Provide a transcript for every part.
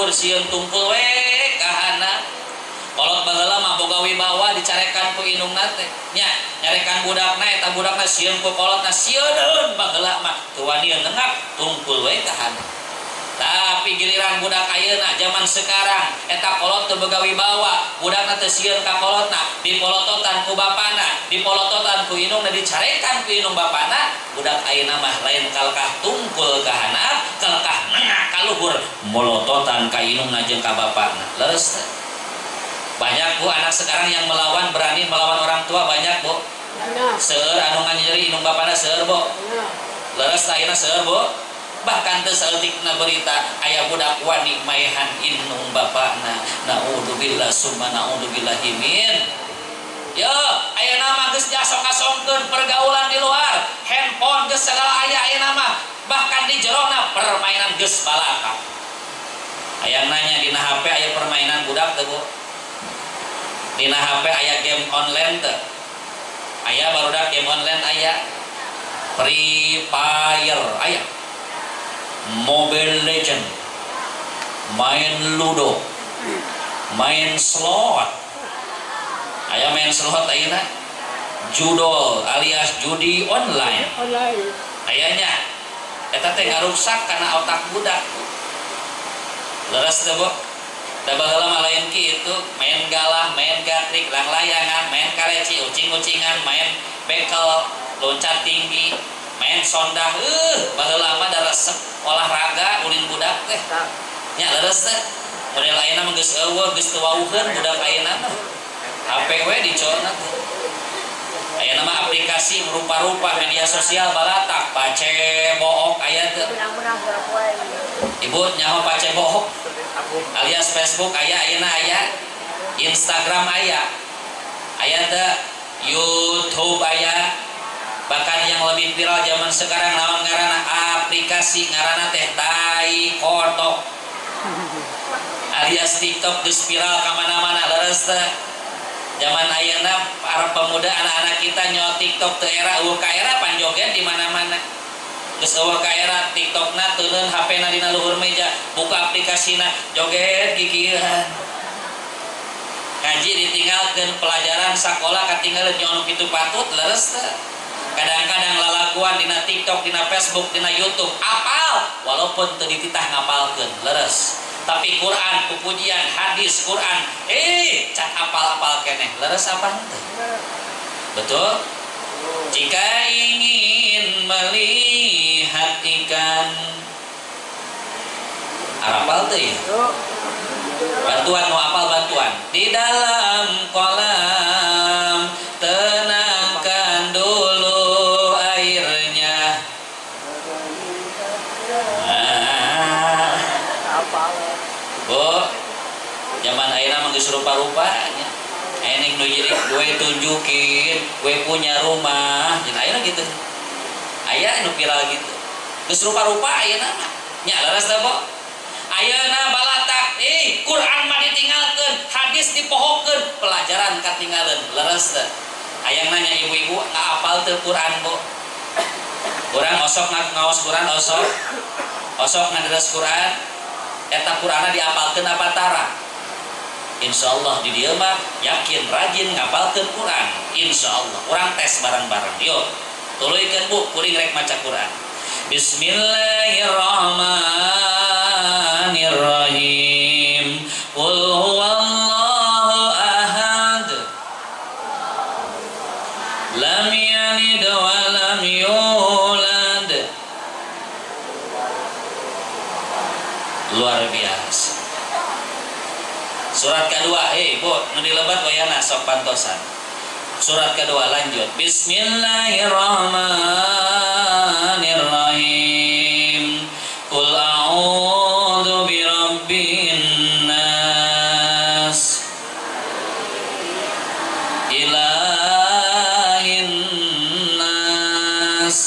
luhur sieun tungkul we ka handap. Kolot baheula mah boga wibawa dicarekan ku indungna teh nya, nyarekan budakna eta budakna sieun ku kolotna sieuneun baheula mah teu wani nengak tungkul we ka handap. Tapi giliran budak ayeuna zaman sekarang eta kolot teu boga wibawa, budakna teu sieun ka kolotna, dipolototan ku bapana, dipolototan ku indungna, dicarekan ku indung bapana, budak ayeuna mah lain kalkah tungkul ka handap, kalkah nengak ka luhur, molototan ka indungna jeung ka bapana. Leres teh? Banyak bu anak sekarang yang melawan, berani melawan orang tua banyak bu. Seueur anu nganyeri indung bapana seueur bu. Leres ayeuna seueur bu. Bahkan teu saeutikna berita aya budak wani maehan indung bapana. Naudzubillah summa naudzubillahi min. Yo, ayeuna mah geus diasong-asongkeun pergaulan di luar, handphone geus segala aya ayeuna mah, bahkan di jerona permainan geus balaka. Aya nanya dina HP aya permainan budak teu bu? Dina HP aya game online teu? Aya barudak game online aya. Free Fire aya. Mobile Legend, main ludo, main slot. Aya main slot ayeuna. Judol alias judi online. Ayanya eta teh ngaruksak kana otak budak. Leres teu bu? Da baheula mah lain kitu, main galah, main gatrik, langlayangan, main kareci, ucing-ucingan, main bekel, loncat tinggi, main sondah. Baheula mah da resep olahraga ulin budak teh. Nya leres teh. Model ayeuna mah geus eueuh, geus teu wauheun budak ayeuna mah. HP we dicolna teh. Ayeuna mah aplikasi rupa-rupa media sosial balatak, pacebook aya teu. Ibu nyaho pacebook alias Facebook aya ayeuna aya, Instagram aya, aya teu, YouTube aya. Bahkan yang lebih viral zaman sekarang naon ngaranna aplikasi ngaranna teh tai kotok alias TikTok geus viral ka mana-mana leres teh. Zaman ayeuna para pemuda anak-anak kita nyaho Tiktok teu era eueuh ka era panjoget di mana-mana. Geus eueuh ka era TikTokna teuneun HP-na dina luhur meja, buka aplikasina joget gigieuhan. Ngaji ditinggalkeun, pelajaran sakola katinggalan nyaho nu kitu patut leres teh. Kadang-kadang lalaguan dina TikTok, dina Facebook, dina YouTube apal walaupun teu dititah ngapalkeun leres. Tapi Quran, pupujian, hadis, Quran, can apal-apal keneh leres apa henteu? Betul? Jika ingin melihat ikan, arapal teu ya? Bantuan mau apal bantuan. Di dalam kolam tenangkan dulu airnya. Nah. Bu, zaman ayeuna mah geus rupa-rupanya. Aya nu jadi gue tunjukin, gue punya rumah, jeung ayeuna gitu. Aya nu viral gitu. Geus rupa-rupa ayeuna mah. Nya leres teh, Bu? Ayeuna balatak, Quran mah ditinggalkeun, hadis dipohokeun, pelajaran katinggalan, leres teh. Hayang nanya ibu-ibu, apal teu Quran, Bu? Urang osok ngaos Quran osok. Osok ngaderes Quran, eta Quranna diapalkeun apa tara? Insyaallah di dieu mah yakin rajin ngapalkeun Quran. Insyaallah urang tes bareng-bareng. Yuk, tuluykeun Bu, kuring rek maca Quran. Bismillahirrahmanirrahim. Qul huwallahu ahad. Lam yalid wa lam yulad. Luar biasa. Surat kedua, Bu, nu dilebat wayana sok pantosan. Surat kedua lanjut. Bismillahirrahmanirrahim. Qul a'udzu birabbin nas, ilahin nas,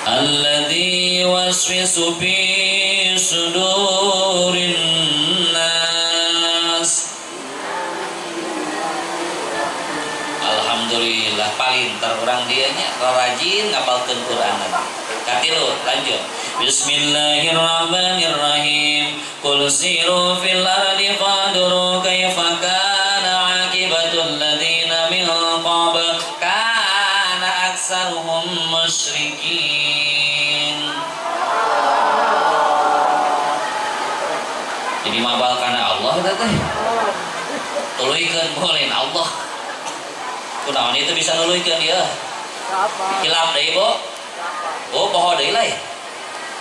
alladzi yuwaswisu fi sudurin nas. Alhamdulillah palinter orang dianya rajin ngapalkeun Quran. Katilu lanjut. Bismillahirrahmanirrahim. Qul siru fil ardi fanduru kaifa kana aqibatul ladzina min qabl kana aktsaruhum musyrikin. Jadi mabal kana Allah eta teh. Tuluikeun boleh Allah. Kunaon itu bisa nuluykeun ieu? Hilap deui, Bu. Oh, poho deui lah.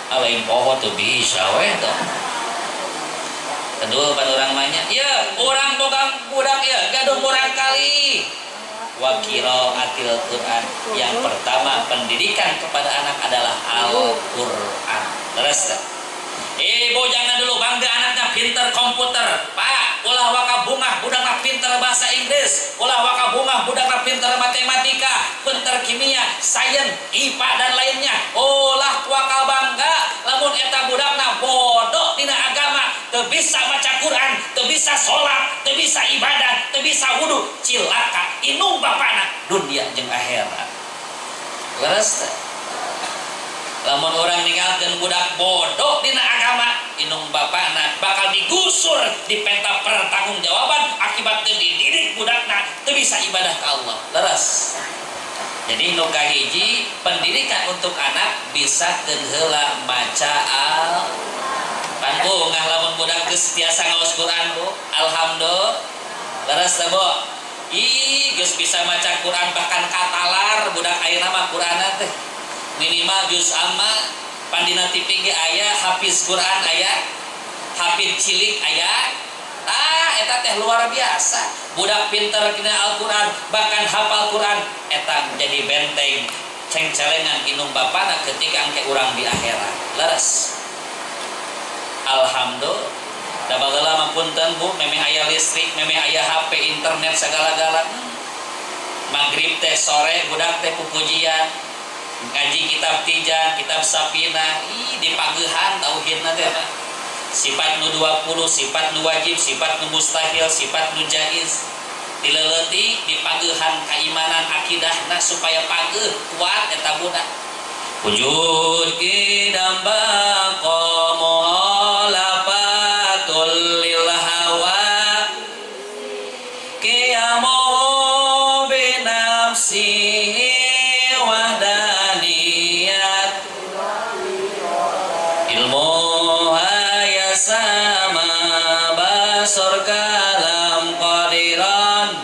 Lain poho tuh bisa weh tuh. Kedua pan urang mah nya. Ieu urang boga budak ieu gaduh murang kali. Wa qiraatil Quran. Yang pertama pendidikan kepada anak adalah Al-Qur'an. Terus ibu jangan dulu bangga anaknya pinter komputer. Pak, ulah waka bungah budakna pinter bahasa Inggris, ulah waka bungah budakna pinter matematika, pinter kimia, sains, IPA dan lainnya. Ulah waka bangga lamun eta budakna bodoh dina agama, teu bisa baca Quran, teu bisa salat, teu bisa ibadah, teu bisa wudu, cilaka indung bapana dunia jeung akhirat. Leres teh? Lamun orang ninggalkeun budak bodoh dina agama, indung bapana bakal digusur dipenta pertanggungjawaban akibat teu dididik budakna teu bisa ibadah ka Allah. Leres. Jadi nu kahiji pendidikan untuk anak bisa keun heula maca Al. Pan bu ngah lamun budak geus tiasa ngaos Quran bu, alhamdulillah. Leres teh bu? Ih, geus bisa maca Quran bahkan katalar budak ayeuna mah Quranna teh. Minimal juz amma pandina TV ge aya hafiz Quran aya hafiz cilik aya. Ah eta teh luar biasa budak pinter kina Al-Quran bahkan hafal Quran eta jadi benteng cengcelengan indung bapana ketika engke urang di akhirat. Leres. Alhamdulillah. Da bageula mah punten bu memeh aya listrik memeh aya HP internet segala-gala. Magrib teh sore budak teh pupujian ngaji kitab Tijan, kitab Sapina, ih dipagehan tauhidna teh apa? Sifat nu 20, sifat nu wajib, sifat nu mustahil, sifat nu jaiz. Dileuletik dipagehan keimanan akidahna supaya pageuh kuat eta budak. Wujud kidam baqa muhalafatul lil hawa qiyamu bi nafsihi wahdaniyat ilmu haya sama basor kalam qadiran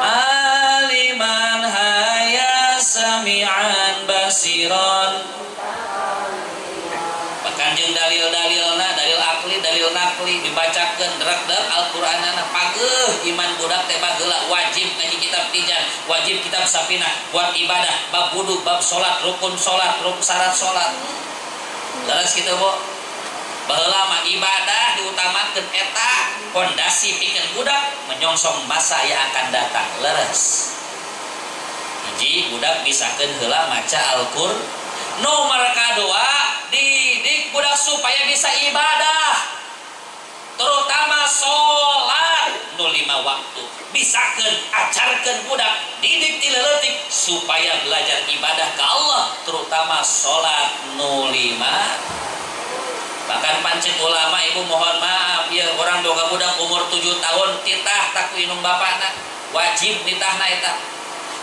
aliman haya sami'an basiran. Bahkan jeung dalil-dalilna, dalil akli, dalil nakli dibacakeun drek-drek Al-Qur'anana pageuh iman budak teh baheula wajib ngaji kitab Tijan, wajib kitab Safinah buat ibadah, bab wudu, bab salat, rukun salat, rukun syarat salat. Leres kitu bu. Baheula mah ibadah diutamakeun eta pondasi pikeun budak menyongsong masa yang akan datang. Leres. Hiji budak bisakeun heula maca Al-Qur'an. Nomor kadua didik budak supaya bisa ibadah, terutama sholat nu 5 waktu. Bisakeun ajarkeun budak didik ti leutik supaya belajar ibadah ke Allah, terutama sholat nu 5. Bahkan pancet ulama ibu mohon maaf ya orang boga budak umur 7 tahun titah tak ku indung bapana wajib nitahna eta.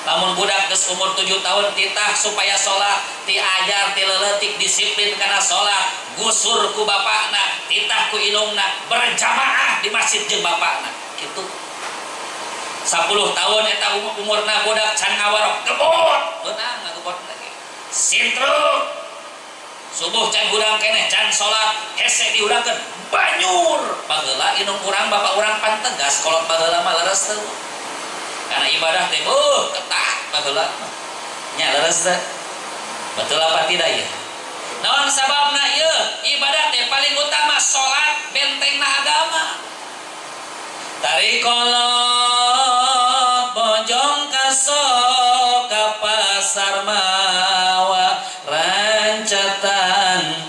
Lamun budak geus umur 7 tahun titah supaya sholat, diajar ti leutik disiplin kana sholat, gusur ku bapakna, titah ku indungna, berjamaah di masjid jeung bapakna. Kitu. 10 tahun eta umurna budak can ngawarok, gebot, beunang ngagebot lagi. Sintruk. Subuh can hurang keneh, can sholat, hese dihurangkeun, banyur. Bageula indung urang bapak urang pan tegas kolot bageula mah leres teu. Karena ibadah teh ketat baheula nya leres teh. Betul apa tidak ya? Naon sababna ieu? Ibadah teh paling utama salat bentengna agama. Tari kolot bojong kasok ka pasar mawa rancatan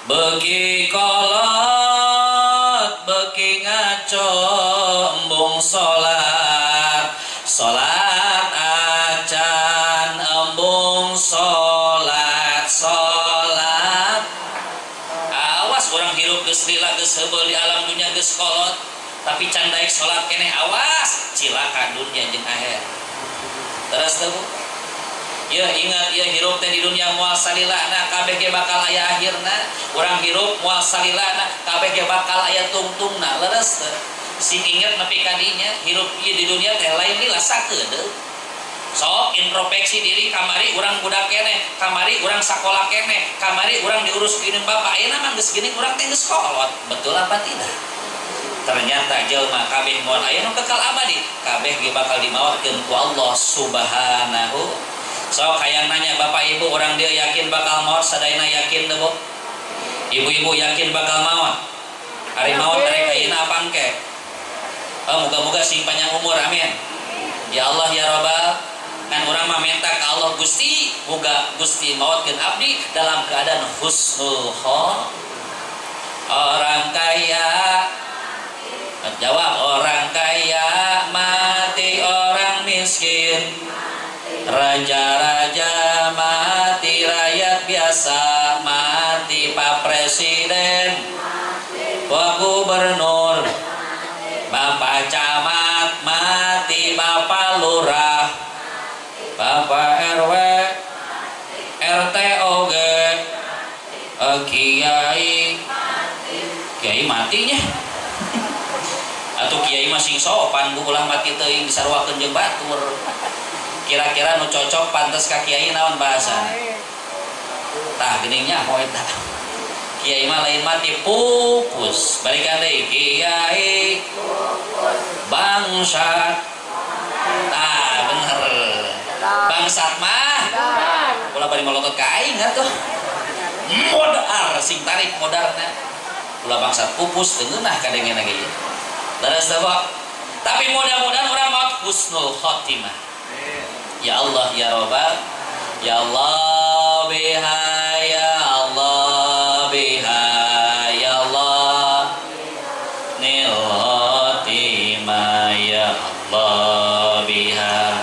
beuki kolot beuki ngaco embung salat. Salat acan embung salat, salat geus lila geus heubeul di alam dunya geus kolot tapi can daek salat keneh awas cilaka dunya jeung akhirat. Terus teh Bu? Ya ingat ya hirup teh di dunia moal salilana kabeh ge bakal aya akhirna. Urang hirup moal salilana kabeh ge bakal aya tungtungna. Leres teh. Sing inget nepi ka dinya hirup ieu di dunia teh lain lila sakedeung. Sok introspeksi diri kamari urang budak keneh, kamari urang sakola keneh, kamari urang diurus geuning bapak. Ayeuna mah geus geuning urang teh geus kolot. Betul apa tidak? Ternyata jelma kabeh moal aya nu kekal abadi, kabeh ge bakal dimaotkeun ku Allah Subhanahu. Sok hayang nanya bapak ibu orang dia yakin bakal maot sadayana yakin teu Bu? Ibu-ibu yakin bakal maot? Ari maot rek ayeuna apa engke? Oh, moga-moga sing panjang umur, amin. Ya Allah ya Rabbal kan urang mah minta ka Allah Gusti, moga Gusti maotkeun abdi dalam keadaan husnul khotimah. Orang kaya jawab, orang kaya mati, orang miskin, raja-raja mati, rakyat biasa mati, Pak Presiden, Pak Gubernur, Bapak Camat mati, Bapak Lurah, Bapak RW, RT oge, Kiai, Kiai matinya. Atau kiai masing sopan bu ulah mati teuing disaruakeun jeung batur. Kira-kira nu cocok pantes ka kiai naon bahasa? Tah geuning nya poe eta. Kiai mah lain mati pupus. Balikan deui kiai bangsat. Tah bener. Bangsat mah ulah bari molotot ka aing atuh. Modar sing tarik modarna. Ulah bangsat pupus teu ngeunah kadengena ge. Leres teh, Pak. Tapi mudah-mudahan urang maot husnul khotimah. Ya Allah ya Rabbal, ya Allah biha, ya Allah biha, ya Allah nil khotimah, ya Allah biha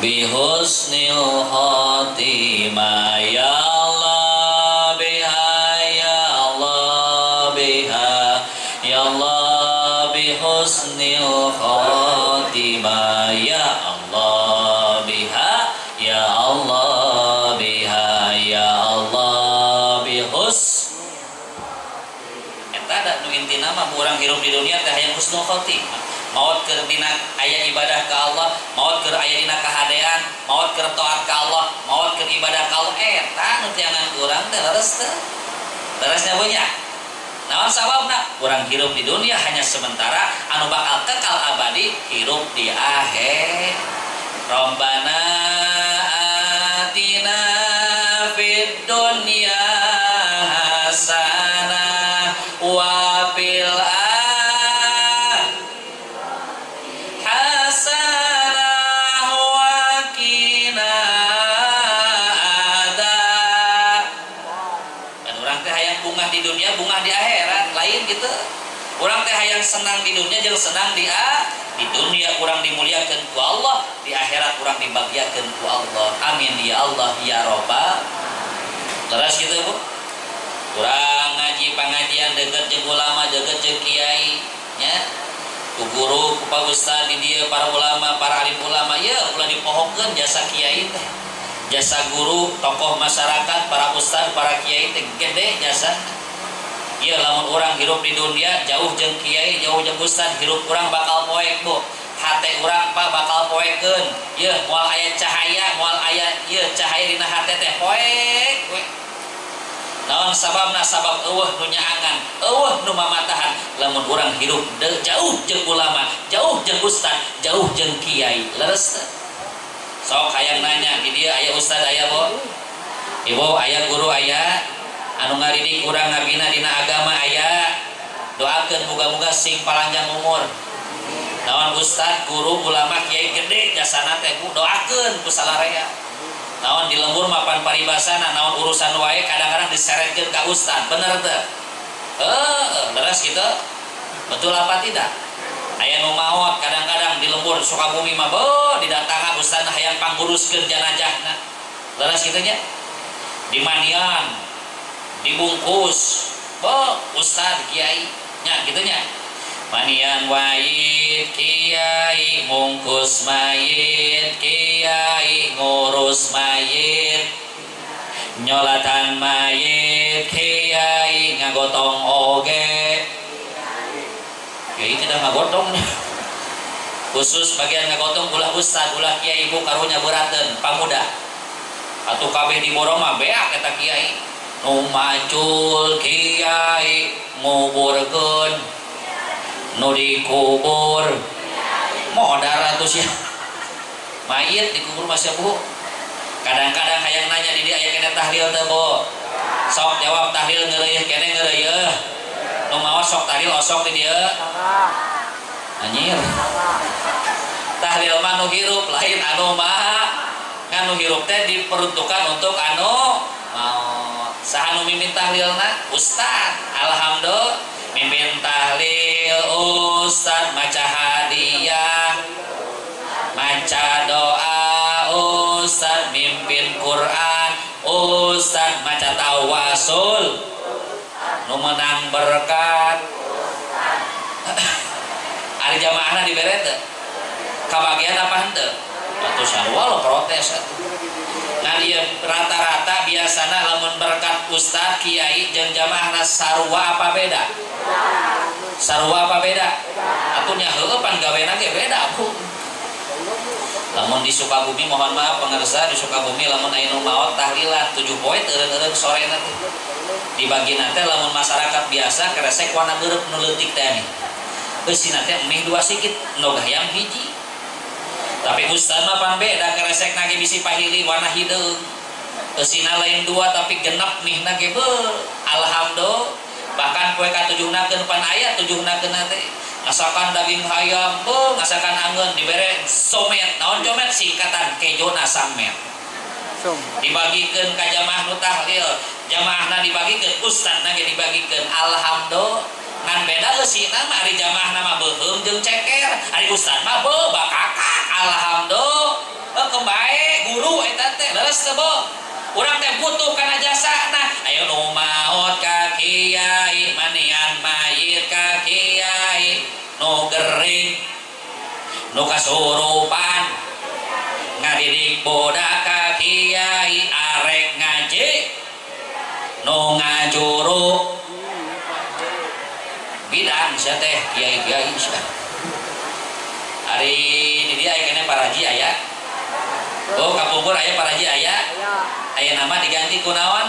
bi husnil khotimah, ya Allah biha, ya Allah biha, ya Allah bi husnil khotimah, ya Allah biha, ya Allah biha, ya Allah bi hus. Eta da nu intina mah urang hirup di dunia teh hayang husnul khotimah. Maot keur dina aya ibadah ka Allah, maot keur aya dina kahadean, maot keur taat ka Allah, maot keur ibadah ka Allah, eta nu tiangan urang teh leres teh. Leresnya punya. Naon sababna? Urang hirup di dunia hanya sementara, anu bakal kekal abadi hirup di akhir. Rabbana atina fid dunya hasanah wa fil hasanah wa qina adab. Dan urang teh hayang bungah di dunia, bungah di akhirat, lain gitu. Urang teh hayang senang di dunia jeung senang di dunia urang dimuliakeun ku Allah, di akhirat urang dibagiakeun ku Allah. Amin ya Allah ya Rabbal. Leres gitu Bu. Urang ngaji pangajian deukeut jeung ulama, deukeut jeung kiai nya. Ku guru, ku pak ustad di dieu para ulama, para alim ulama, ya ulah dipohokeun jasa kiai teh. Jasa guru, tokoh masyarakat, para ustad, para kiai teh gede jasa. Ieu lamun urang hirup di dunia jauh jeung kiai, jauh jeung ustad, hirup urang bakal poek Bu. Hate urang Pak bakal poekeun. Ieu moal aya cahaya, moal aya ieu cahaya dina hate teh poek we. Naon sababna? Sabab eueuh nu nyaangan, eueuh nu mamatahan. Lamun urang hirup jauh jeung ulama, jauh jeung ustad, jauh jeung kiai. Leres teh. Sok hayang nanya di dieu aya ustad aya Bu? Ibu aya guru aya? Anu ngaridik urang ngabina dina agama aya? Doakeun muga-muga sing palanjang umur. Naon ustad, guru, ulama, kiai gede jasana teh Bu, doakeun ku salarea. Naon di lembur mapan paribasana, naon urusan wae kadang-kadang diseretkeun ka ustad, bener teu? Heuh, leres kitu. Betul apa tidak? Aya nu maot kadang-kadang di lembur Sukabumi mah beuh didatangan ustad hayang pangguruskeun janajahna. Leres kitu nya? Dimanian, dibungkus, bo ustad kiai nya kitu nya. Manian wayit kiai, mungkus mayit kiai, ngurus mayit, nyolatan mayit kiai, ngagotong oge. Kiai tidak ngagotong. Khusus bagian ngagotong ulah ustad, ulah kiai ibu karunya beraten pamuda. Atuh kabeh diborong mah beak eta kiai. Nu macul kiai nguburkeun, nu dikubur modar atuh sia. Mayit dikubur masih bu. Kadang-kadang hayang nanya di dia aya kene tahlil teu bu? Sok jawab tahlil ngeureuh kene ngeureuh. Nu maos sok tahlil osok di dieu. Anjir. Tahlil mah nu hirup lain anu mah. Kan nu hirup teh diperuntukkan untuk anu mau. Saha nu mimpin tahlilna? Ustad. Alhamdulillah mimpin tahlil ustad, maca hadiah, maca doa ustad, mimpin Quran ustad, maca tawasul nu menang berkat. Ari jamaahna dibere teu? Kabagian apa henteu? Atuh sarua lo protes atuh. Nah dia rata-rata biasana lamun berkat ustad kiai jeung jamaahna sarua apa beda? Sarua apa beda? Atuh nya heueuh pan gawena ge beda bu. Lamun di Sukabumi mohon maaf pangarsa di Sukabumi lamun aya nu maot tahlilan 7 poe eureun-eureun sorena teh. Dibagina teh lamun masyarakat biasa keresek warna beureum nu leutik teh nih. Eusina teh mih dua sikit nu hayam hiji. Tapi ustad mah pan beda keresek nage bisi pahili warna hideung. Eusina lain dua tapi genep mihna ge beuh. Alhamdulillah bahkan poe katujuhna keun pan aya tujuhna keun teh. Ngasakan daging hayam beuh, ngasakan angeun dibere somet. Naon comet singkatan kejona samet. Dibagikeun ka jamaah nu tahlil, jamaahna dibagikeun, ustadna ge dibagikeun. Alhamdulillah ngan beda eusina mah ari jamaahna mah beuheum jeung ceker, ari ustad mah beuh bakakak. Alhamdulillah kembae guru eta teh leres teu bo. Urang teh butuh kana jasana. Ayo nu maot ka kiai, manian mayit ka kiai, nu gering, nu kasurupan, ngadidik budak ka kiai, arek ngaji, nu ngajuru. Bidan sia teh kiai-kiai sia. Ari di dia aya keneh paraji aya. Oh kapungkur aya paraji aya. Aya nama diganti ku naon?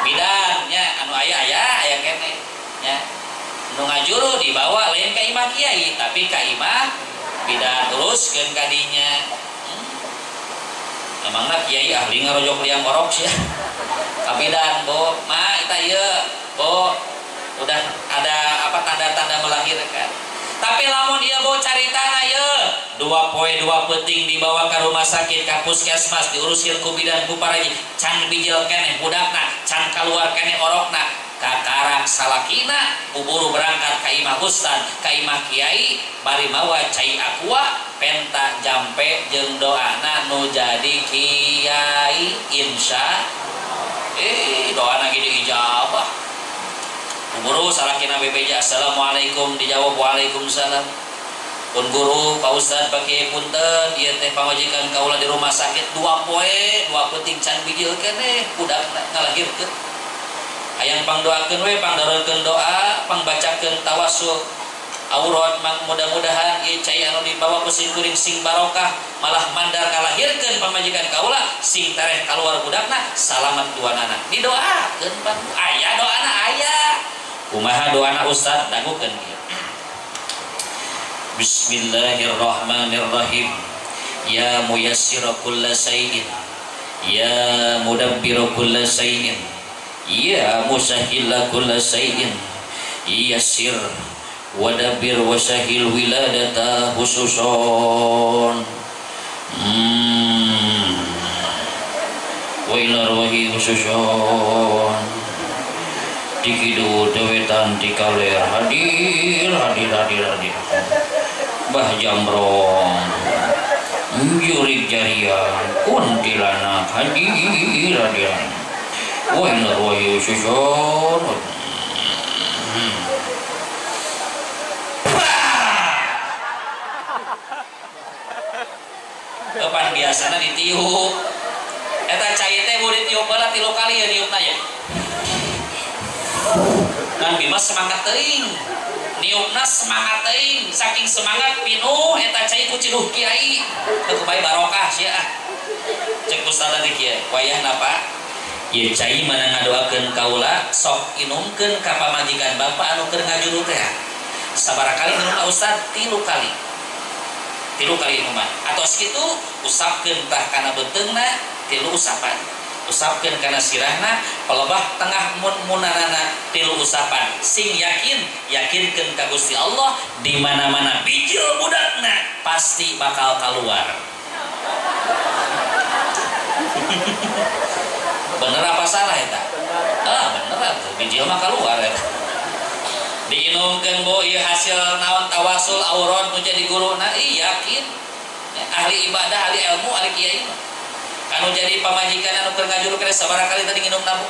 Bidan nya anu aya aya aya keneh nya. Nu ngajuru dibawa lain ka imah kiai tapi ka imah bidan teruskeun ka dinya. Emangna kiai ahli ngarojok liang orok sia. Ka bidan bo, ma eta ieu bo udah ada apa tanda-tanda melahirkan. Tapi lamun ieu bo caritana ieu 2 poe 2 peuting dibawa ke rumah sakit ka puskesmas diuruskeun ku bidan ku paraji can bijil keneh budakna can kaluar keneh orokna kakarak salakina buburu berangkat ka imah ustad ka imah kiai bari mawa cai aqua penta jampe jeung doana nu jadi kiai insya doana ge diijabah. Guru salakina bebeja assalamualaikum dijawab waalaikumsalam. Pun guru Pak Ustad pakai punten ieu teh pamajikan kaula di rumah sakit 2 poe 2 peuting can bijil keneh budak ngalahirkeun. Hayang pangdoakeun we pangdoronkeun doa pangbacakeun tawasul aurat mang mudah-mudahan ieu cai anu dibawa ku sim kuring sing barokah malah mandar ngalahirkeun pamajikan kaula sing tereh kaluar budakna salamat duanana. Didoakeun pan aya doana aya. Kumaha doana ustad dangukeun ieu. Bismillahirrahmanirrahim. Ya muyassira kulla syai'in, ya mudabbira kulla syai'in, ya musahhila kulla syai'in, yassir wadabbir wasahil wiladata khususon. Wa ila ruhi khususon. Di kidul dewetan di kaler hadir hadir hadir hadir Bah Jamrong jurik jarian kuntilanak hadir hadir. Wah, wah, susun. Kapan biasana ditiup. Eta cai teh bu ditiup heula 3 kali ya niupna ya. Kan Bima semangat teuing. Niupna semangat teuing, saking semangat pinuh eta cai ku ciduh kiai. Teu kumaha barokah sia ah. Cek ustaz teh kieu, wayahna Pak. Ieu cai mana ngadoakeun kaula sok inumkeun ka pamajikan bapak anu keur ngajuru teh. Sabaraha kali minumna ustaz? 3 kali. 3 kali inuman. Atos kitu usapkeun tah kana beuteungna 3 usapan. Usapkeun kana sirahna pelebah tengah mun-munanana 3 usapan. Sing yakin, yakinkeun ka Gusti Allah di mana-mana bijil budakna pasti bakal keluar. Bener apa salah eta? Ah, bener atuh, bijil mah keluar eta. Diinumkeun bu ieu hasil naon tawasul aurat nu jadi guruna, ih yakin. Ahli ibadah, ahli ilmu, ahli kiai mah. Anu jadi pamajikan anu keur ngajuru kene sabaraha kali tadi nginum nabu?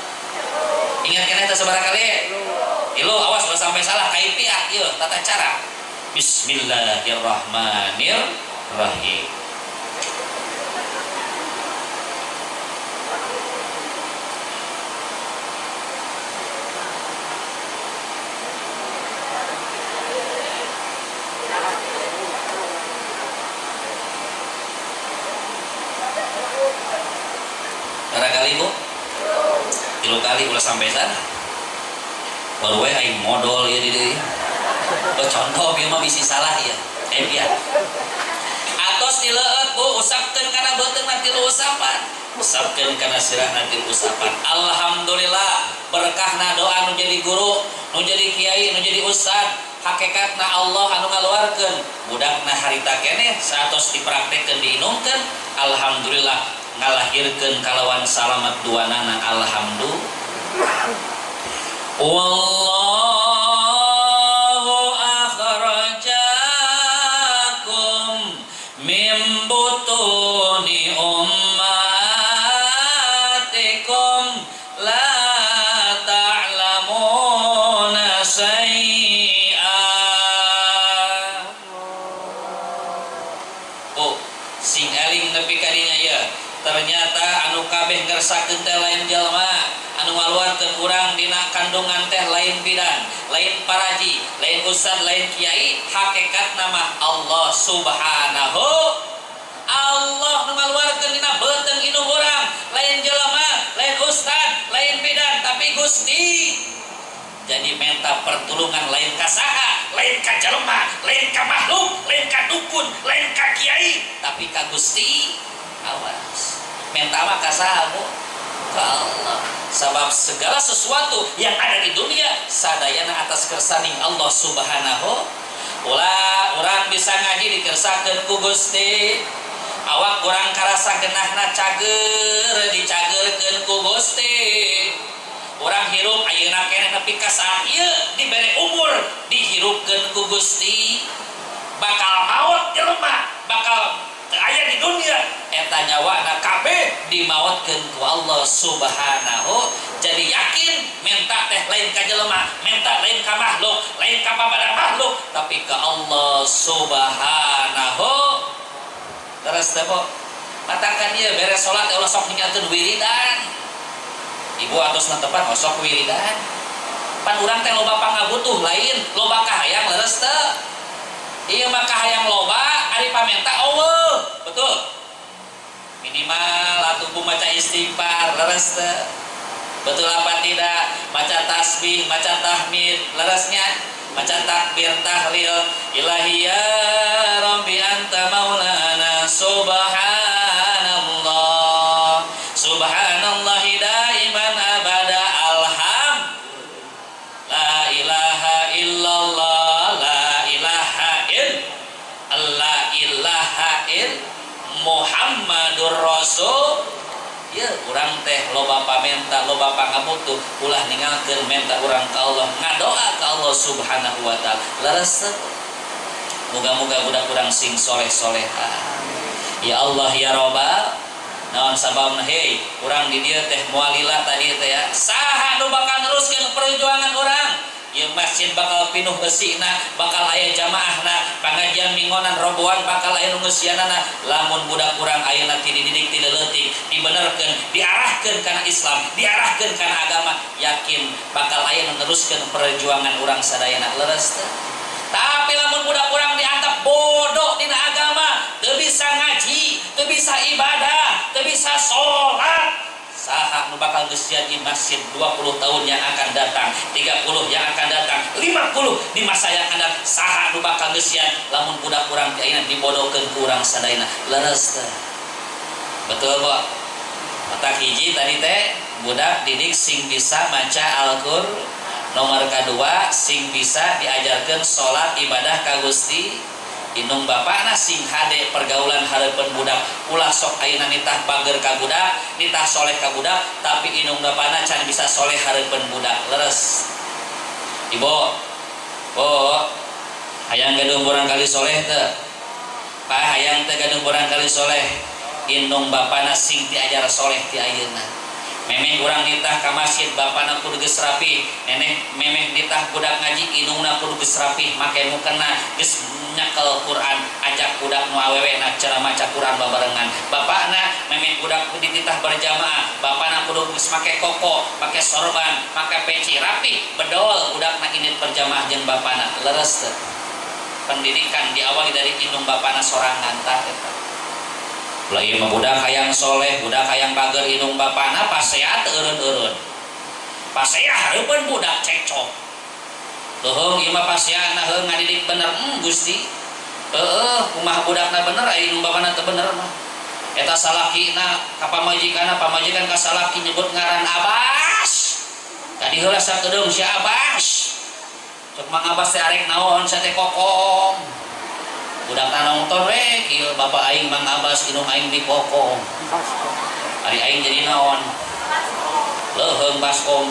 Ingat keneh teh sabaraha kali? Ilu awas ulah sampai salah kaifiah ieu tata cara. Bismillahirrahmanirrahim. Kali bu 3 kali ulah sampai sana baru we aing modol ya di deui. Contoh bieu mah bisi salah ya ya. Atos dileueut bu usapkeun kana beuteungna 3 usapan, usapkeun kana sirahna 3 usapan. Alhamdulillah berkahna doa nu jadi guru, nu jadi kiai, nu jadi ustad, hakikatna Allah anu ngaluarkeun budakna harita keneh saatos dipraktekkeun diinumkeun, alhamdulillah ngalahirkeun kalawan salamat duanana, alhamdulillah. Wallahu akhrajakum min butuni ummatikum la ta'lamuna syai'a. Oh, sing eling nepi ka dinya ya. Ternyata anu kabeh ngersakeun teh lain jalma, anu ngaluarkeun urang dina kandungan teh lain bidan, lain paraji, lain ustad, lain kiai, hakikatna mah Allah Subhanahu. Allah nu ngaluarkeun dina beuteung indung urang, lain jelema, lain ustad, lain bidan, tapi Gusti. Jadi minta pertolongan lain ka saha, lain ka jelema, lain ka makhluk, lain ka dukun, lain ka kiai, tapi ka Gusti. Awas, minta mah ka saha bu? Ka Allah. Sebab segala sesuatu yang ada di dunia sadayana atas kersaning Allah Subhanahu. Ulah urang bisa ngaji dikersakeun ku Gusti. Awak urang karasa genahna cager dicagerkeun ku Gusti. Urang hirup ayeuna keneh nepi ka saat ieu dibere umur dihirupkeun ku Gusti. Bakal maot jelema, bakal aya di dunia eta nyawana kabeh dimaotkeun ku Allah Subhanahu. Jadi yakin minta teh lain ka jelema, minta lain ka makhluk, lain ka papada makhluk, tapi ka Allah Subhanahu. Terus teh bu matakan ieu beres salat ulah sok ninggalkeun wiridan. Ibu atos netepan osok wiridan. Pan urang teh loba pangabutuh lain, loba kahayang leres teu. Ieu mah kahayang loba ari pamenta eueuh, betul. Minimal atuh bu maca istighfar leres teu. Betul apa tidak? Maca tasbih, maca tahmid, leresnya. Maca takbir, tahlil, ilahi ya Rabbi anta maulana, subhanallah. Subhanallahi daiman abada, alham. La ilaha illallah, la ilaha la ilaha il Muhammadur Rasul. Ya urang teh loba pamenta, loba pangabutuh, ulah ninggalkeun menta urang ka Allah, ngadoa ka Allah Subhanahu wa taala. Leres. Moga-moga budak urang sing soleh-soleha. Ya Allah ya Rabbal. Naon sababna hei urang di dieu teh moal lila tadi teh ya. Saha nu bakal neruskeun perjuangan urang? Ieu masjid bakal pinuh eusina, bakal aya jamaahna, pangajian minggonan roboan bakal aya nu ngeusianana. Lamun budak urang ayeuna ti dididik ti leutik, dibenerkeun, diarahkeun kana Islam, diarahkeun kana agama, yakin bakal aya nu neruskeun perjuangan urang sadayana. Leres teh? Tapi lamun budak urang diantep bodoh dina agama, teu bisa ngaji, teu bisa ibadah, teu bisa sholat, saha nu bakal ngeusian di masjid 20 tahun yang akan datang, 30 yang akan datang, 50 di masa yang akan datang, saha nu bakal ngeusian lamun budak urang ti ayeuna dibodohkeun ku urang sadayana. Leres teh? Betul, Bu? Otak hiji tadi teh budak didik sing bisa maca Al-Qur'an. Nomor kedua sing bisa diajarkan sholat ibadah ka Gusti. Indung bapakna sing hade pergaulan hareupeun budak, ulah sok ayeuna nitah bager ka budak, nitah soleh ka budak, tapi indung bapakna can bisa soleh hareupeun budak. Leres. Ibu, Bu, hayang gaduh murang kali soleh teu? Pak hayang teu gaduh murang kali soleh? Indung bapakna sing diajar soleh ti ayeuna. Memeh urang nitah ka masjid bapana kudu geus rapi, neneh memeh nitah budak ngaji indungna kudu geus rapi, make mukena geus nyakel Quran, ajak budak nu awewe na cara maca Quran babarengan. Bapakna memeh budak dititah berjamaah, bapana kudu geus make koko, make sorban, make peci rapi, bedol budakna indit berjamaah jeung bapana. Leres teu? Pendidikan diawali dari indung bapana sorangan tah eta. Ulah ieu mah budak hayang soleh, budak hayang bager indung bapana pasea teu eureun-eureun. Pasea hareupeun budak cekcok. Leuheung ieu mah paseana heuh ngadidik bener, Gusti. Heueuh, kumaha budakna bener aya indung bapana teu bener mah. Eta salakina ka pamajikanna, pamajikan ka salaki nyebut ngaran Abbas. Tadi heula sakedeung si Abbas. Cek Mang Abbas teh arek naon sia teh kokom. Budak nonton we kieu bapak aing Mang Abbas indung aing di kokom. Ari aing jadi naon? Leuheung baskom.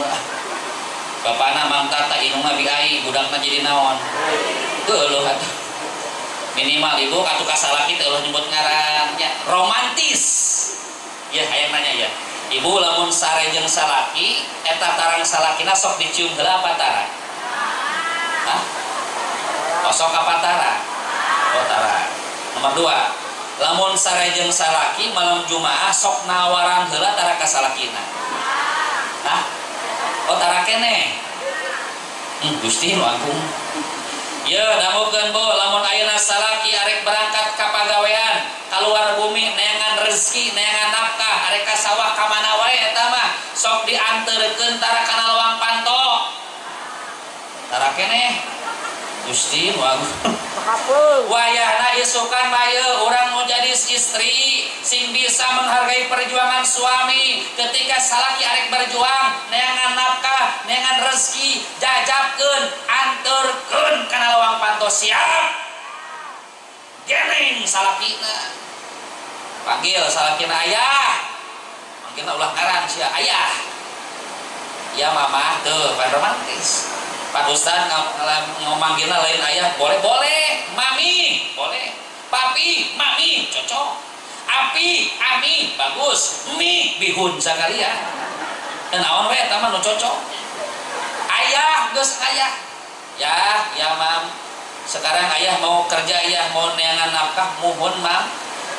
Bapana Mang Tata indungna bi ai, budakna jadi naon? Geuleuh atuh. Minimal ibu atuh ka salaki teh ulah nyebut ngaran nya. Romantis. Ya hayang nanya ya. Ibu lamun sare jeung salaki eta tarang salakina sok dicium heula apa tara? Hah? Oh, sok apa tara? Oh, tara. Nomor 2, lamun sare jeung salaki malam Jumaah sok nawaran heula tara ka salakina. Hah? Oh, tara keneh. Gusti nu agung. Ye, dangukeun Bu, lamun ayeuna salaki arek berangkat ka pagawean, kaluar bumi neangan rezeki, neangan nafkah, arek ka sawah ka mana wae eta mah sok dianterkeun tara kana lawang panto. Tara keneh. Gusti nu agung. Wayahna isukan bae urang mau jadi istri sing bisa menghargai perjuangan suami. Ketika salaki arek berjuang neangan nafkah, neangan rezeki, jajabkeun, anterkeun kana lawang panto siap. Geneng salakina. Panggil salakina ayah. Panggilna ulah ngaran sia ayah. Ya mama tuh pan romantis. Pak Ustad manggilna lain ayah, boleh, boleh, mami, boleh, papi, mami, cocok, api, ami, bagus, mi, bihun sekalian, dan awan we, taman nu cocok, ayah, geus ayah, ya, ya mam, sekarang ayah mau kerja, ayah mau neangan nafkah, mohon mam,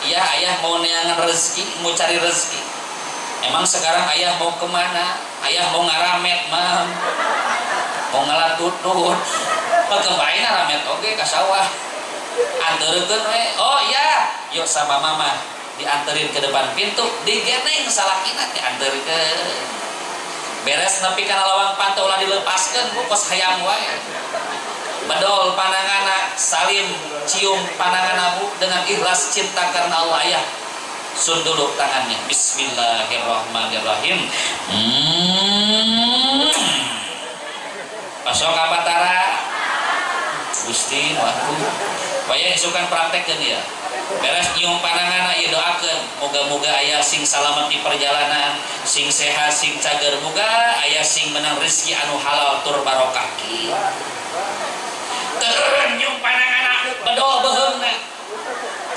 ya ayah mau neangan rezeki, mau cari rezeki, emang sekarang ayah mau kemana? Ayah mau ngaramet mam. Mau ngalatutut pekembain ramet oge ka sawah anterkeun we. Oh iya, yuk sama mama dianterin ke depan pintu, digeneng salakina dianterkeun. Beres nepi kana lawang panto ulah dilepaskeun bu kos hayam wae. Bedol pananganna, salim cium pananganna bu dengan ikhlas cinta karena Allah ayah. Sun dulu tangannya. Bismillahirrahmanirrahim. Pasok apa tara? Gusti nu agung. Waya isukan praktekkeun ya. Beres nyium pananganna ieu doakeun, moga-moga aya sing salamet di perjalanan, sing sehat, sing cager, moga aya sing menang rezeki anu halal tur barokah. Teu nyium pananganna bedol beuheungna.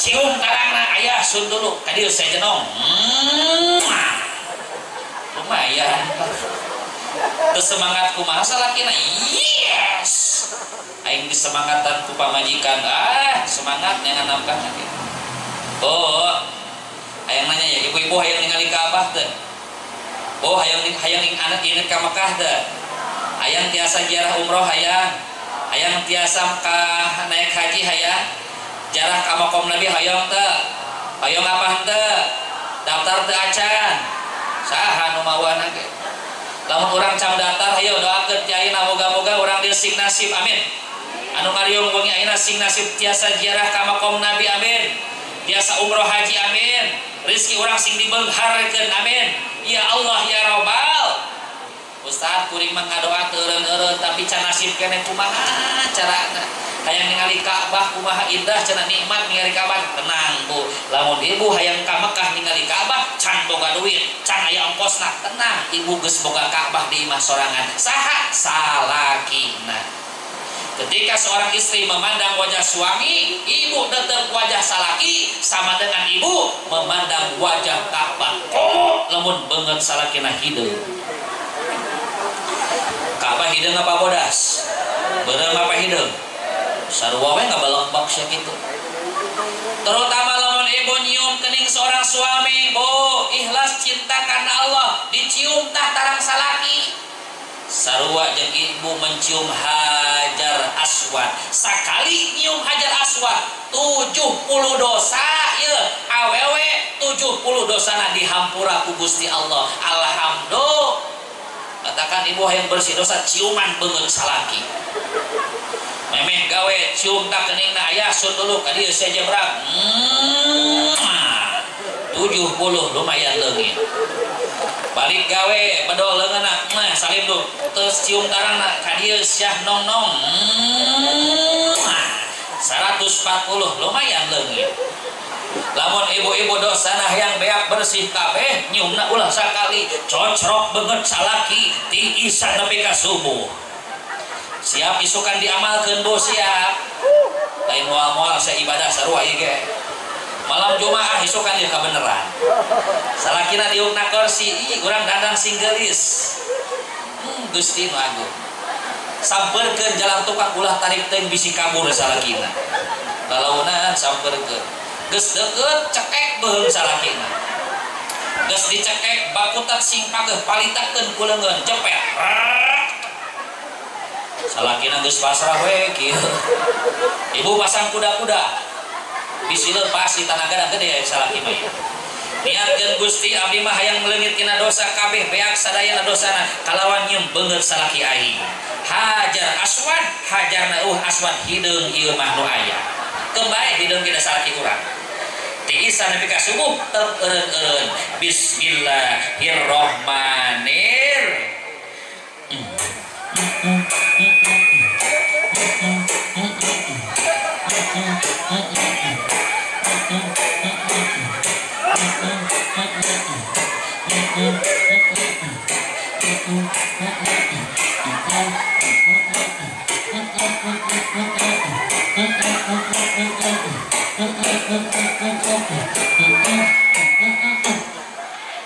Cium tarangna ayah sun dulu ka dieu sejenong. Lumayan. Teu semangat kumaha salakina? Yes. Aing disemangatan ku pamajikan. Ah, semangat nyangan nafkah kitu. Oh, hayang nanya ya, ibu-ibu hayang ningali Ka'bah teu? Oh, hayang hayang anak ini ka Mekah teu? Hayang tiasa ziarah umroh hayang. Hayang tiasa ka naik haji hayang. Jarah ka makom Nabi hayang teu? Hayang apa henteu? Daftar teu acan? Saha nu mawana ge? Lamun urang cam daftar hayo doakeun ti ayeuna moga-moga urang dieu sing nasib amin. Anu ngariung wengi ayeuna sing nasib tiasa ziarah ka makom Nabi amin. Tiasa umroh haji amin. Rezeki urang sing dibeungharkeun amin. Ya Allah ya Rabbal. Ustaz kuring mah ngadoa teu eureun-eureun tapi can nasib keneh kumaha carana. Hayang ningali Ka'bah kumaha indah cenah nikmat ningali Ka'bah. Tenang Bu, lamun ibu hayang ka Mekah ningali Ka'bah can boga duit, can aya ongkosna, tenang ibu geus boga Ka'bah di imah sorangan. Saha? Salakina. Ketika seorang istri memandang wajah suami, ibu tetap wajah salaki sama dengan ibu memandang wajah Ka'bah. Komo lamun beungeut salakina hideung. Ka'bah hideung apa bodas? Beureum apa hideung? Sarua we ngabalekbak sia kitu. Terutama lamun ibu nyium kening seorang suami, bu ikhlas cinta karena Allah, dicium tah tarang salaki. Sarua jeung ibu mencium Hajar Aswad. Sakali nyium Hajar Aswad 70 dosa ieu awewe 70 dosana dihampura ku Gusti Allah. Alhamdulillah. Katakan ibu hayang bersih dosa ciuman beungeut salaki. Memeh gawe cium tak keningna ayah sun dulu ka dieu sejebrang. 70 lumayan leungit. Balik gawe bedol leungeunna mah salim tuh terus cium tarangna ka dieu syah nong-nong. 140 lumayan leungit. Lamun ibu-ibu dosana hayang beak bersih kabeh nyiumna ulah sakali cocrok beungeut salaki ti isya nepi ka subuh. Siap isukan diamalkeun Bu siap. Lain moal-moal saya ibadah sarua ieu ge. Malam Jumaah isukan ieu kabeneran. Salakina diukna kursi, ih urang dandan sing geulis. Gusti nu agung. Sampeurkeun jalan tukang ulah tarik teuing bisi kabur salakina. Lalaunan sampeurkeun. Geus deukeut cekek beuheung salakina. Geus dicekek bakutat sing pageuh palitakeun ku leungeun jepet. Salakina geus pasrah we kieu. Ibu pasang kuda-kuda. Bisi leupas di tanaga gede salaki mah. Niatkeun Gusti abdi mah hayang leungit tina dosa kabeh beak sadayana dosana kalawan nyium beungeut salaki aing. Hajar Aswad, hajarna aswad hideung ieu mah nu aya. Keun bae hideung kita salaki urang. Ti isa nepi ka subuh teu eureun-eureun. Bismillahirrahmanirrahim.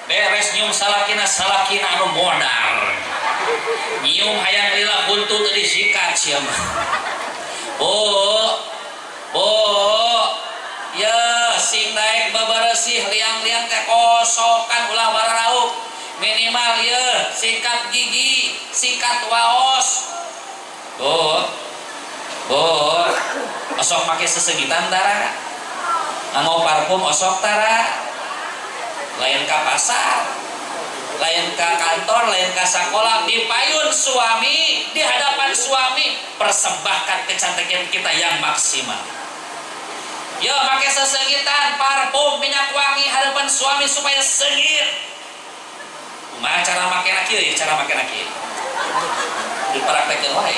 Beres nyium salakina salakina anu modal. Nyium hayang lila buntu teu disikat sia mah. Oh, oh, ya sing naik beberesih liang-liang teh kosokan ulah bararauk. Minimal ya sikat gigi, sikat waos. Oh, oh, osok make sesegitan tara. Nganggo parfum osok tara. Lain ka pasar, lain ka kantor, lain ka sekolah, di payun suami, di hadapan suami, persembahkan kecantikan kita yang maksimal. Yo, pakai sesengitan, parfum, minyak wangi hadapan suami supaya sengit. Kumaha cara make na kieu ya, cara make na kieu. Dipraktekeun wae.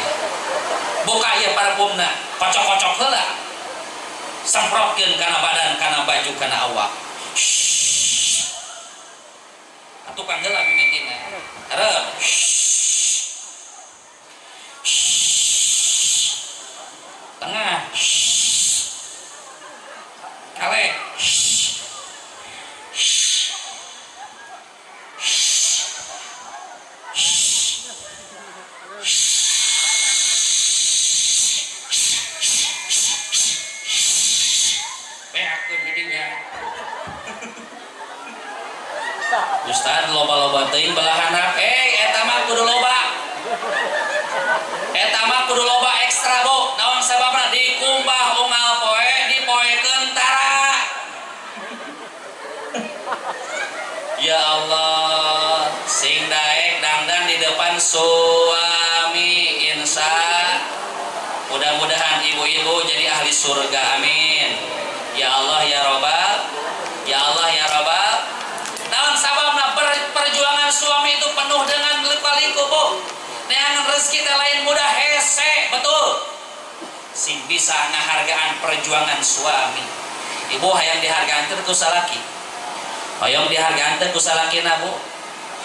Buka ieu parfumna, kocok-kocok heula. Semprotkeun kana badan, kana baju, kana awak. Tukang heula mimitina. Hareup. Tengah. Kaler. Ustad loba-loba teuing belahan eta mah kudu loba. Eta mah kudu loba ekstra bu. Naon sababna dikumbah unggal poe dipoekeun tara. Ya Allah, sing daek dangdan di depan suami insya. Mudah-mudahan ibu-ibu jadi ahli surga, amin. Ya Allah ya Robbal, ya Allah ya Robbal. Naon sababna perjuangan suami itu penuh dengan liku-liku bu. Neangan rezeki teh lain mudah hese, betul. Sing bisa ngahargaan perjuangan suami. Ibu hayang dihargaan teh ku salaki. Hoyong dihargaan teh ku salakina bu.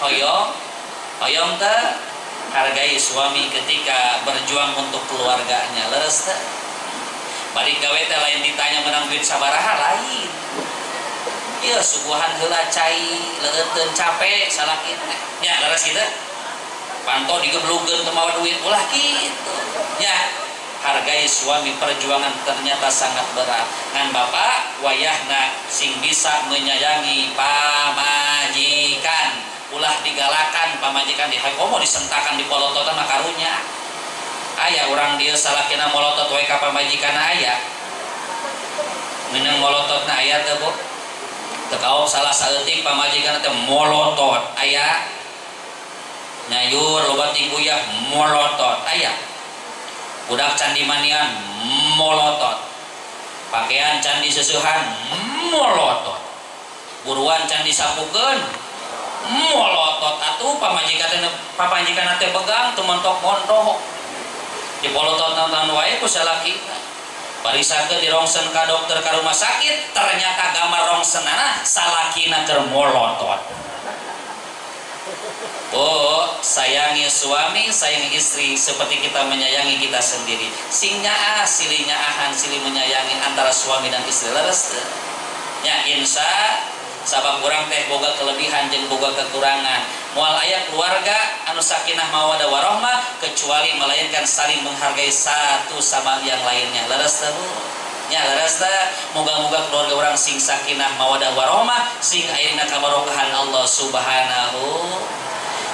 Hoyong, hoyong teh hargai suami ketika berjuang untuk keluarganya. Leres teh. Balik gawe teh lain ditanya menang duit sabaraha lain. Ieu suguhan heula cai, leueutkeun capek salaki teh. Nya leres kitu. Panto digeblugeun teu mawa duit ulah kitu. Nya hargai suami, perjuangan ternyata sangat berat. Ngan bapak wayahna sing bisa menyayangi pamajikan. Ulah digalakan pamajikan di komo disentakan di polototan mah karunya. Aya urang dieu salakina molotot we ka pamajikanna aya. Meunang molototna aya teu bu? Teu kaok salah saeutik pamajikanna teh molotot aya. Nyayur loba tiguyah molotot aya. Budak candi manian molotot. Pakaian candi seusehan molotot. Buruan candi sapukeun molotot. Atuh pamajikan teh begang teu montok-montok. Dipolotot-nonton wae ku salakina. Barisakeun dirongsen ka dokter ka rumah sakit, ternyata gambar rongsenana salakina keur molotot. Oh, sayangi suami, sayangi istri seperti kita menyayangi kita sendiri. Sing nyaah, silih nyaahan, silih menyayangi antara suami dan istri. Leres teu? Nya insya sabab urang teh boga kelebihan jeung boga kekurangan. Moal aya keluarga anu sakinah mawaddah warahmah kecuali melainkan saling menghargai satu sama yang lainnya. Leres teu bu? Nya leres teu? Moga-moga keluarga urang sing sakinah mawaddah warahmah, sing ayeuna kabarokahan Allah Subhanahu.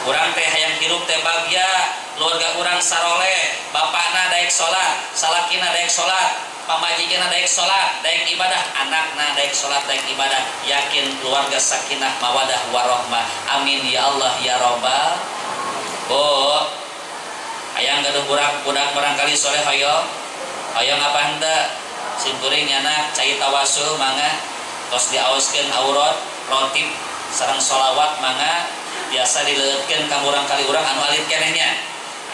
Urang teh hayang hirup teh bagya, keluarga urang saroleh, bapakna daek salat, salakina daek salat, pamajikanna daek salat, daek ibadah, anakna daek salat, daek ibadah. Yakin keluarga sakinah mawadah warahmah. Amin ya Allah ya Robbal. Bu, hayang gaduh budak barangkali soleh hoyong. Hoyong apa henteu? Sim kuring nyana cai tawasul mangga tos diaoskeun aurat rotib sareng sholawat mangga biasa dileueutkeun ka murang kali urang anu alit keneh nya.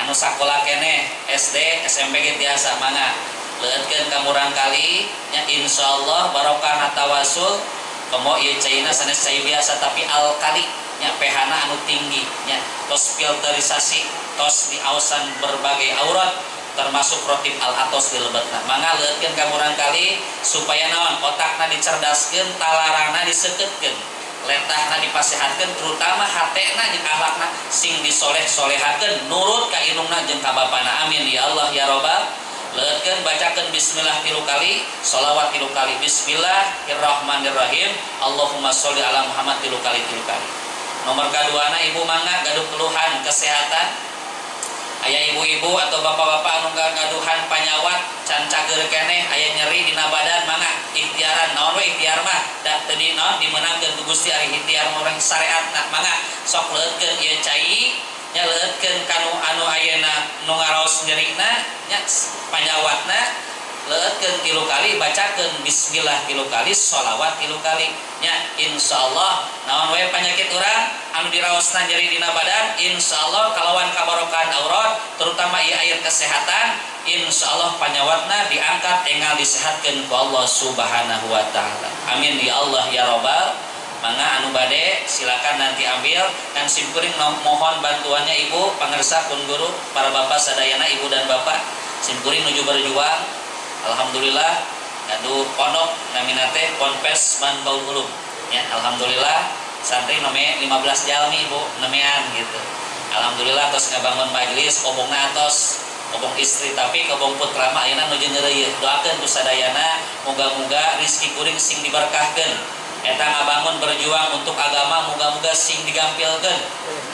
Anu sakola keneh SD, SMP ge tiasa mangga leueutkeun ka murang kali nya, insyaallah barokah tawasul. Komo ieu caina sanes cai biasa tapi alkali nya, pH-na anu tinggi nya, tos filterisasi, tos diaosan berbagai aurat termasuk rotib al-atos dilebetna. Mangga leueutkeun ka murang kali supaya naon otakna dicerdaskeun, talarana disekeutkeun, letahna dipasehatkeun, terutama hatena jeung akhlakna sing disoleh-solehakeun, nurut ka indungna jeung ka bapana. Amin ya Allah ya Robbal. Leueutkeun bacakeun bismillah 3 kali, sholawat 3 kali. Bismillahirrahmanirrahim. Allahumma sholli ala Muhammad 3 kali 3 kali. Nomor kaduana ibu mangga gaduh keluhan kesehatan. Aya ibu-ibu atau bapak-bapak anu gaduhan panyawat can cager keneh, aya nyeri dina badan, mangga ikhtiaran. Naon we ikhtiar mah da teu di naon dimeunangkeun ku Gusti ari ikhtiar mah urang syariatna. Mangga sok leueutkeun ieu cai nya, leueutkeun kanu anu ayeuna nu ngaraos nyerina nya panyawatna, leueutkeun 3 kali, bacakeun bismillah 3 kali, sholawat 3 kali nya. Insyaallah naon we penyakit urang anu diraosna nyeri dina badan, insyaallah kalawan kabarokahan aurat terutama ieu air kesehatan, insyaallah panyawatna diangkat enggal disehatkeun ku Allah Subhanahu wa taala. Amin ya Allah ya Robbal. Mangga anu bade silakan nanti ambil. Dan simkuring mohon bantuannya ibu pangersa pun guru para bapak sadayana, ibu dan bapak. Simkuring nuju berjuang. Alhamdulillah gaduh pondok namina teh Ponpes Manbaul Ulum ya. Alhamdulillah santri nome 15 jalmi ibu nemean gitu. Alhamdulillah tos ngabangun majelis kobongna atos kobong istri tapi kobong putra mah ayeuna nuju nyereuyeut. Doakeun ku sadayana moga-moga rezeki kuring sing diberkahkeun. Eta ngabangun berjuang untuk agama moga-moga sing digampilkeun.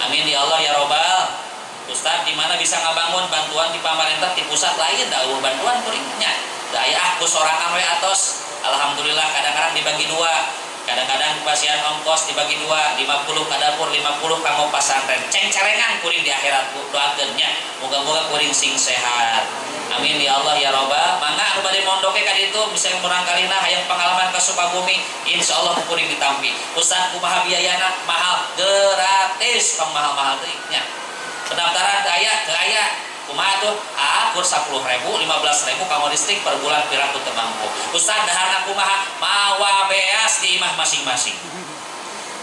Amin ya Allah ya robbal. Ustaz di mana bisa ngabangun bantuan di pamarentah di pusat lain da eueuh bantuan kuringnya. Da aya ah ku sorangan we atos. Alhamdulillah kadang-kadang dibagi dua. Kadang-kadang pasian ongkos dibagi dua, 50 ka dapur, 50 kanggo pasantren. Cengcerengan kuring di akhirat bu, doakeun nya. Moga-moga kuring sing sehat. Amin ya Allah ya robbal. Mangga nu bade mondoke ka ditu bisa murang kalina hayang pengalaman ka Sukabumi, insyaallah kuring ditampi. Ustaz kumaha biayana? Mahal, gratis, tong mahal-mahal teuing nya. Pendaftaran teu aya, teu aya. Kumaha tuh? Ah, kur 10.000, 15.000 kanggo listrik per bulan piraku teu mampu. Ustaz daharna kumaha? Mawa beas di imah masing-masing.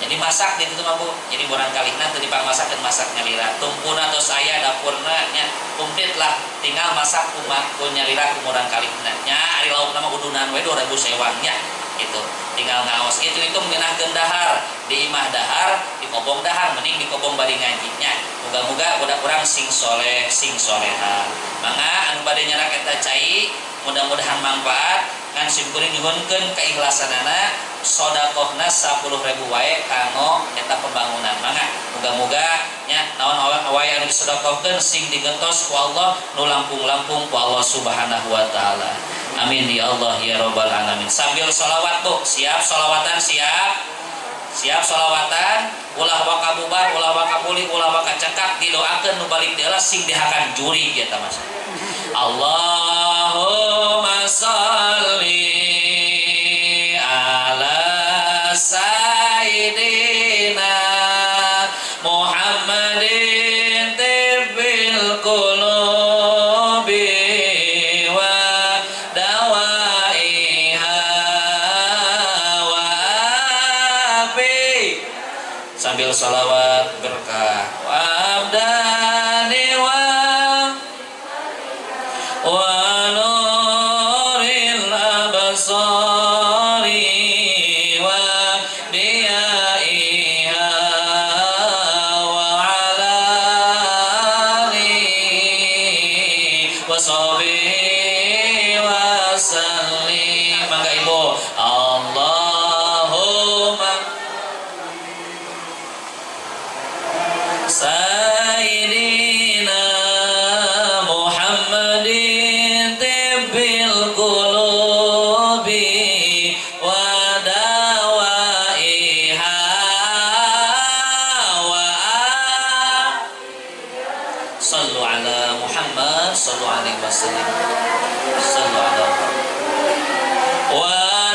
Jadi masak di ditu mah Bu. Jadi murang kalihna teu dipangmasakeun masak nyalira. Tungkuna tos aya dapurna nya komplit lah, tinggal masak kumaha ku nyalira ku murang kalihna. Nya ari laukna mah udunan we 2000 sewang nya gitu. Tinggal ngaos itu ngeunahkeun dahar di imah dahar, di kobong dahar mending di kobong bari ngaji nya. Moga-moga budak urang sing soleh, sing soleha. Mangga anu bade nyarak eta cai mudah-mudahan manfaat ngan simkuring nyuhunkeun keikhlasanana sodakohna 10.000 wae kanggo eta pembangunan. Mangga moga-moga nya naon wae anu disodakohkeun sing digentos ku Allah nu langkung-langkung ku Allah Subhanahu wa taala. Amin ya Allah ya robbal alamin. Sambil sholawat Bu, siap sholawatan siap. Siap sholawatan, ulah waka bubar, ulah waka pulih, ulah waka cekak, didoakeun nu balik deula sing dihakan juri eta mah. Allahumma sholli ala sayyidina Muhammadin tibbil qulubi wa dawaiha wa afi. Sambil sholawat berkah wa abdani wa nuril absari wa diyaiha wa ala alihi wa sahbihi wa sallim. Mangga Ibu. Allahumma sayyidina Muhammadin tibbil qulubi wa dawaiha wa sallu ala Muhammad sallu alaihi wasallam sallu ala wa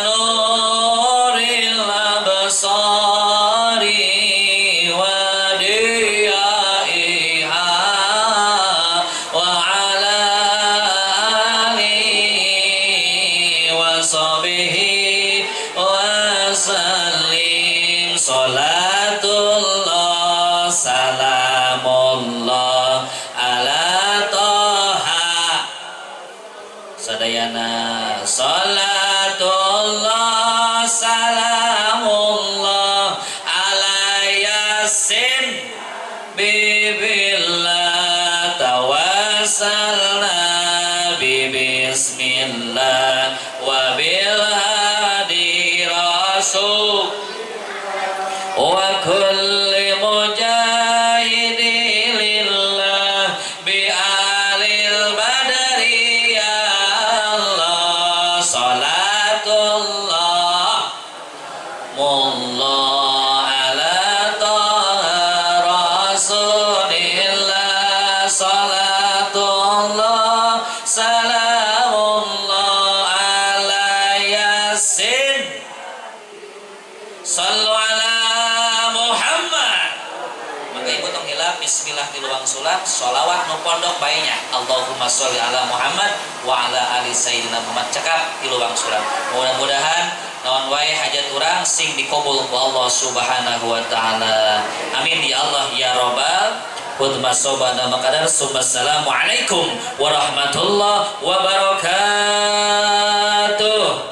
nuril absari wa diyaiha wa ala alihi wa sahbihi wa sallim. Salatullah salamullah ala toha sadayana. Salatullah salamullah ala yasin bibillah tawassalna bi bismillah wa bil hadi rasul wa kulli mujahidin lillah bi alil badri ya Allah. Salatullah mullah ala taha rasulillah. Salatullah salamullah ala yasin. Sallu ala Muhammad. Maka ibu tong hilap bismillah di luang sulat sholawat nu pondok bae nya. Allahumma sholli ala Muhammad wa ala ali sayyidina Muhammad. Cekap di luang sulat. Mudah-mudahan naon wae hajat urang sing dikabul ku Allah Subhanahu wa taala. Amin ya Allah ya robbal khutbah sobana makadar. Assalamualaikum warahmatullahi wabarakatuh.